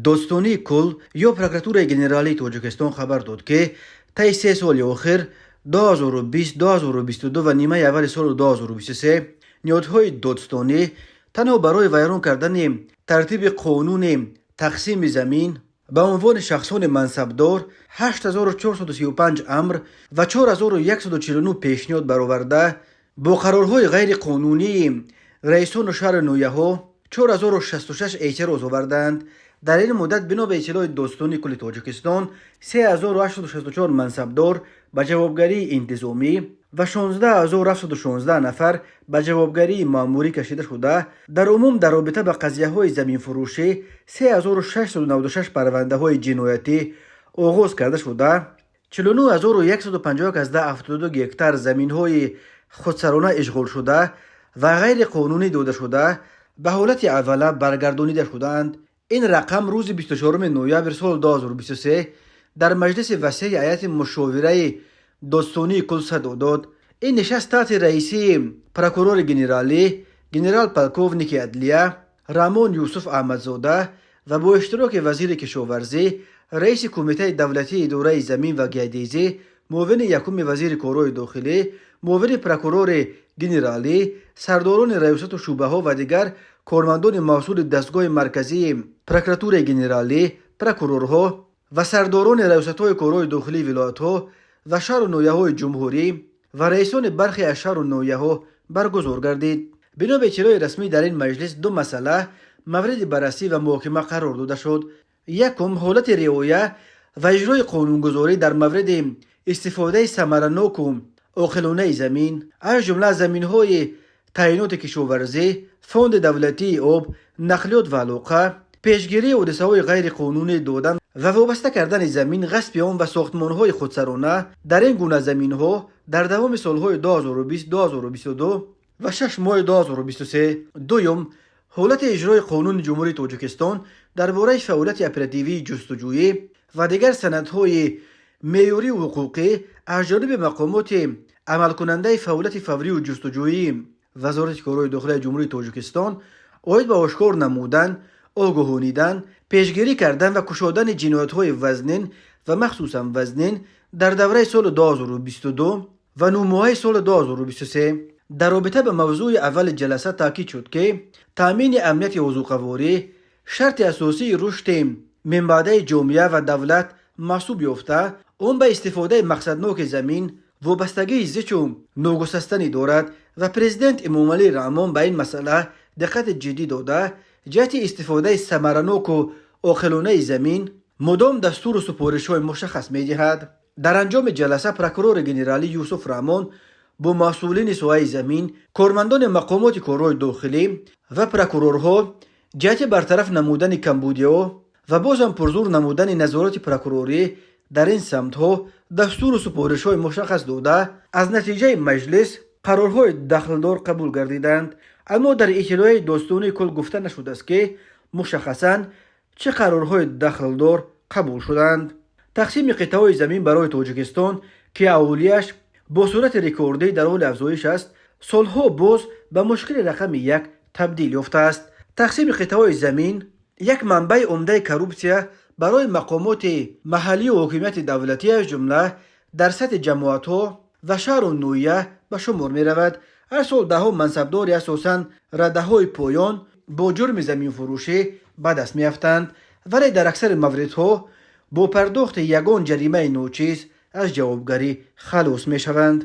Додситонии кулл ё Прокуратураи генералии Тоҷикистон хабар дод, ки таи 3 соли охир, 2020, 2022 ва нимаи аввали соли 2023, ниҳодҳои додситонӣ танҳо барои вайрон кардани тартиби қонуни тақсими замин ба унвони шахсони мансабдор 8435 амр ва 4149 пешниҳод бароварда, бо қарорҳои ғайриқонунии раисону шаҳру ноҳияҳо 4066 эътироз овардаанд. Дар ин муддат, бино ба иттилои Додситонии кулли Тоҷикистон, 3864 мансабдор ба ҷавобгарии интизомӣ ва 16 716 нафар ба ҷавобгарии маъмурӣ кашида шуда, дар умум дар робита ба қазияҳои заминфурӯшӣ 3696 парвандаҳои ҷиноятӣ оғоз карда шуда, 49 151,72 гектар заминҳои худсарона ишғолшуда ва ғайриқонунӣ додашуда ба ҳолати аввала баргардонида шудаанд. Ин рақам рӯзи 24 ноябр соли 2023 дар маҷлиси васеи ҳайати мушовираи Додситонии кулл садо дод. Ин нишаст таҳти раисии прокурори генералӣ, генерал-полковники адлия Раҳмон Юсуф Аҳмадзода ва бо иштироки вазири кишоварзӣ, раиси Кумитаи давлатии идораи замин ва геодезӣ, муовини якуми вазири корҳои дохилӣ, муовини прокурори генералӣ, сардорони раёсату шӯъбаҳо ва дигар кормандони масъули дастгоҳи марказии Прокуратураи генералӣ, прокурорҳо ва сардорони раёсатҳои корҳои дохилии вилоятҳо ва шаҳру ноҳияҳои ҷумҳурӣ ва раисони бархе аз шаҳру ноҳияҳо баргузор гардид. Бино ба иттилои расмӣ, дар ин маҷлис ду масъала мавриди баррасӣ ва муҳокима қарор дода шуд. Якум, ҳолати риоя ва иҷрои қонунгузорӣ дар мавриди истифодаи самараноку оқилонаи замин, аз ҷумла заминҳои таъиноти кишоварзӣ, фонди давлатии об, нақлиёт ва алоқа, пешгирии ҳодисаҳои ғайриқонунӣ додан ва вобаста кардани замин, ғасби он ва сохтмонҳои худсарона дар ин гуна заминҳо дар давоми солҳои 2020, 2022 ва 6 моҳи 2023. Дуюм, ҳолати иҷрои Қонуни Ҷумҳурии Тоҷикистон дар бораи фаъолияти оперативии ҷустуҷӯӣ ва дигар санадҳои меъёрию ҳуқуқӣ аз ҷониби мақомоти амалкунандаи фаъолияти фаврию ҷустуҷӯии Вазорати корҳои дохилияи Ҷумҳурии Тоҷикистон оид ба ошкор намудан, огоҳонидан, пешгирӣ кардан ва кушодани ҷиноятҳои вазнин ва махсусан вазнин дар давраи соли 2022 ва 9 моҳаи соли 2023. Дар робита ба мавзӯи аввали ҷаласа таъкид шуд, ки таъмини амнияти озуқаворӣ шарти асосии рушди минбаъдаи ҷомеа ва давлат маҳсуб ёфта, он ба истифодаи мақсадноки замин вобастагии зичу ногусастанӣ дорад ва Президент Эмомалӣ Раҳмон ба ин масъала диққати ҷиддӣ дода, ҷиҳати истифодаи самараноку оқилонаи замин мудом дастуру супоришҳои мушаххас медиҳад. Дар анҷоми ҷаласа прокурори генералӣ Юсуф Раҳмон бо масъулини соҳаи замин, кормандони мақомоти корҳои дохилӣ ва прокурорҳо ҷиҳати бартараф намудани камбудиҳо ва бозам пурзур намудани назорати прокурорӣ дар ин самтҳо дастуру супоришҳои мушаххас дода, аз натиҷаи маҷлис қарорҳои дахлдор қабул гардиданд. Аммо дар иттилоияи Додситонии кулл гуфта нашудааст, ки мушаххасан чӣ қарорҳои дахлдор қабул шуданд. Тақсими қитъаҳои замин барои Тоҷикистон, ки аҳолиаш бо суръати рекордӣ дар ҳоли афзоиш аст, солҳо боз ба мушкили рақами як табдил ёфтааст. Тақсими қитъаҳои замин як манбаи умдаи коррупсия барои мақомоти маҳаллию ҳокимияти давлатӣ, аз ҷумла дар сатҳи ҷамоатҳо ва шаҳру ноҳия, ба шумор меравад. Ҳар сол даҳҳо мансабдори асосан радаҳои поён бо ҷурми заминфурӯшӣ ба даст меафтанд, вале дар аксари мавридҳо бо пардохти ягон ҷаримаи ночиз аз ҷавобгарӣ халос мешаванд.